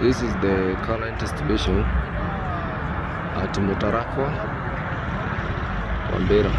This is the current situation at Mutarakwa, Wambira.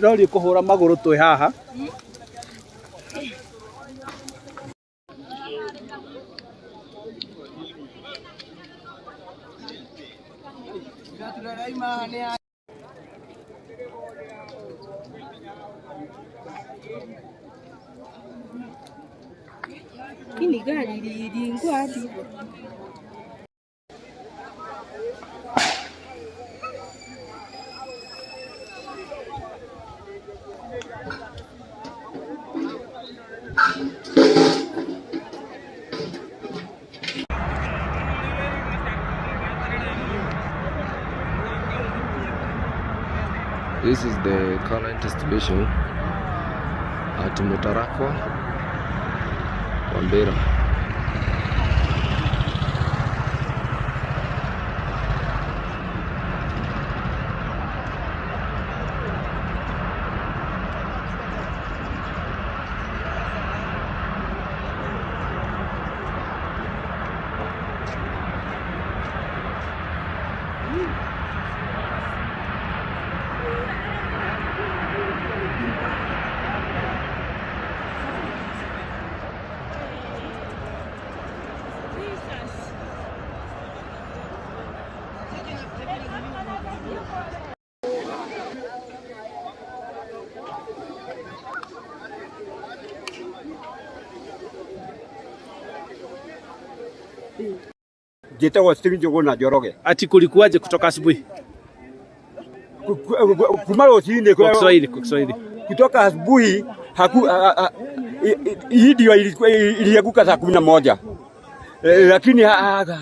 Rori kũhũra magũrũ twĩ haha. Hii ni gari iliingua hadi hivyo. This is the current situation at Mutarakwa, Wambira. Njĩtagwo Stephen Njuguna Njoroge. Ati kulikuwaje kutoka asubuhi? Kuma rũcinĩ. Kwa Kiswahili, kwa Kiswahili. Kutoka asubuhi haku hii ndio ilianguka saa 11. Lakini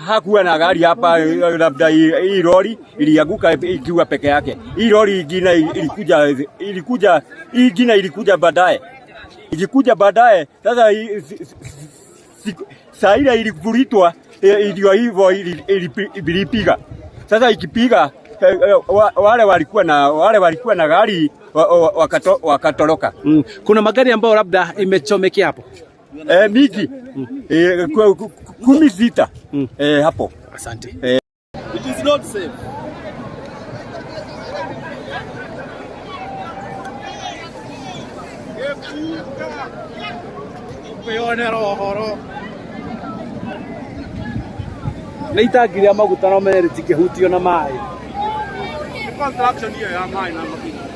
hakuwa na gari hapa, labda hii lori ilianguka ikiwa peke yake. Hii lori ingine ilikuja, hii ingine ilikuja baadaye, ikikuja baadaye sasa saa ile ilivuritwa, ndio hivyo ilipiga. Sasa ikipiga, wale walikuwa na gari wakatoroka. Kuna magari ambayo labda imechomekea hapo. Mingi 16 hapo. Asante. It is not safe. Kwĩyonera ũhoro nĩ itangi rĩa maguta no menye rĩtingĩhutio na maĩ. Construction hiyo ya maĩ na maguta.